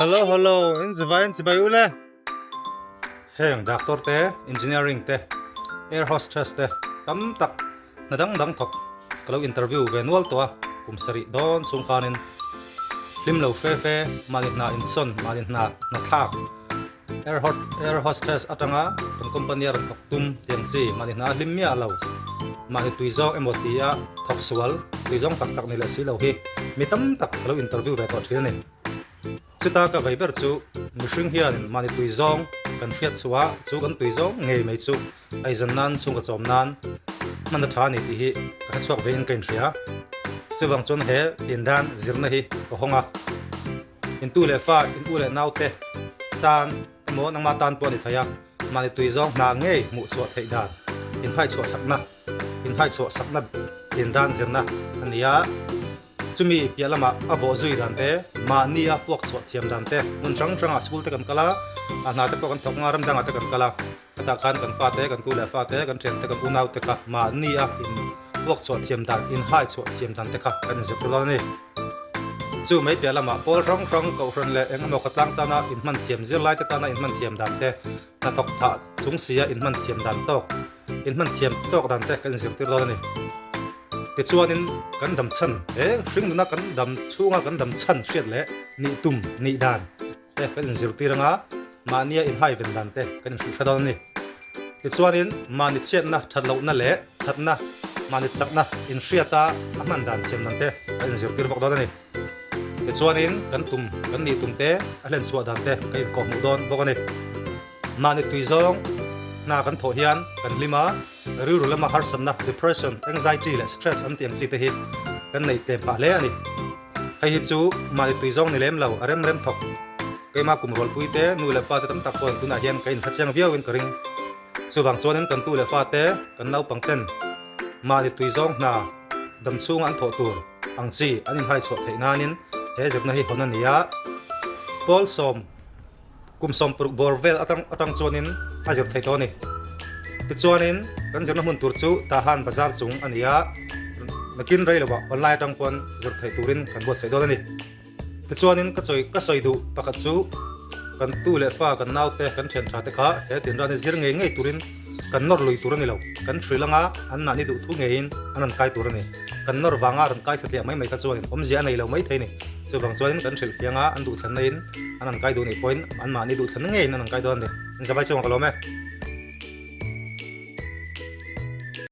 Hello hello in zivai in chibai ule. Heng doctor te, engineering te, air hostess te tam tak hna dang dang thawk ka lo interview ve nual tawh a, kum sarih dawn chhung khanin hlim lo fe fe mahni hna insawn mahni hna hna thlak air hot air hostess atanga kan company a rawn thawk tum tiang chi mahni hna hlim miah lo mahni tui zawng emaw tia thawk sual tui zawng tak tak ni leh si lo hi mi tam tak ka lo interview ve tawh thin a ni. Chuta ka vei ber chu mihring hianin mahni tui zawng kan hriat chhuah a, chu kan tui zawng ngei mai chu eizawn nan chhungkaw chawm nan hman a tha a ni tih hi ka hre chhuak vein ka inhria. Chuvang chuan he indan zirna hi ka hawng a, intu leh fa, in u leh naute tan emaw nangmah tan pawh a ni thei a, mahni tui zawng hna ngei hmuh chhuah theih dan inhaichhuah sakna inhaichhuah sakna indan zirna a ni a. Chumi piah lamah a bawh zui dan te, mahni a puak chhuah thiam dan te, hmun hrang hrangah school te kan kal a, a hna te pawh kan thawk nga, ram dangah te kan kal a, hetah khan kan fa te, kan tu leh fa te, kan thian te, kan unau te kha mahni a in puak chhuah thiam dan, in hai chhuah thiam dan te kha kan inzir tur dawn a ni. Chu mai piah lamah pawl hrang hrang kohhran leh eng emaw khawtlang tana inhman thiam zirlai te tana inhman thiam dan te, hnathawk thah chung sia inhman thiam dan tawk, inhman thiam tawk dan te kan inzirtir dawn a ni. Tichuanin kan dam chhan he hring nuna kan dam chhunga kan dam chhan hriat leh nih tum nih dan te kan inzirtir anga mahnia inhai ven dan te kan inhrilh hre dawn a ni. Tichuanin mahni chhiatna that lohna leh thatna mahni chakna inhriata a hman dan thiam dan te kan inzirtir bawk dawn a ni. Tichuanin kan tum kan nih tum te a hlen chhuah dan te kan inkawhhmuh dawn bawk a ni. Mahni tui zawng hna kan thawh hian kan hlim a. Rilru lama harsatna, depression, anxiety leh stress an tih ang chi te hi kan neih tlem phah hle a ni. Hei hi chu mahni tui zawng ni lem lo, a rem rem thawk. Keimah kum rualpui te, nu leh pa te tam tak pawhin tunah hian ka inhla chiang viauin ka ring. Chuvang chuanin kan tu leh fa te, kan naupang ten mahni tui zawng hna dam chhunga an thawh tur ang chi an inhai chhuah theih nanin he zirna hi hawn a ni a. Paul sawm. Kum 60 bawr vel atang atang chuanin a zir thei tawh a ni. Tichuanin kan zirna hmun tur chu Tahan Bazar chung a ni a, nakin rei lovah online atang pawn zir thei turin kan buatsaih dawn a ni. Tichuanin ka chawi ka sawi duh pakhat chu kan tu leh fa kan naute kan thian tha te kha he tinrani zir ngei ngei turin kan nawr lui tur a ni lo. Kan hril anga an mahni duh thu ngeiin an rawn kai tur a ni. Kan nawr vanga rawn kai satliah mai mai kha chuanin awmzia a nei lo mai thei a ni. Chuvang chuanin kan hrilh fiang a, an duhthlanna in an rawn kai duh nih pawhin an mahni duhthlanna ngeiin an rawn kai dawn a ni. Inzavai chungah ka lawm e.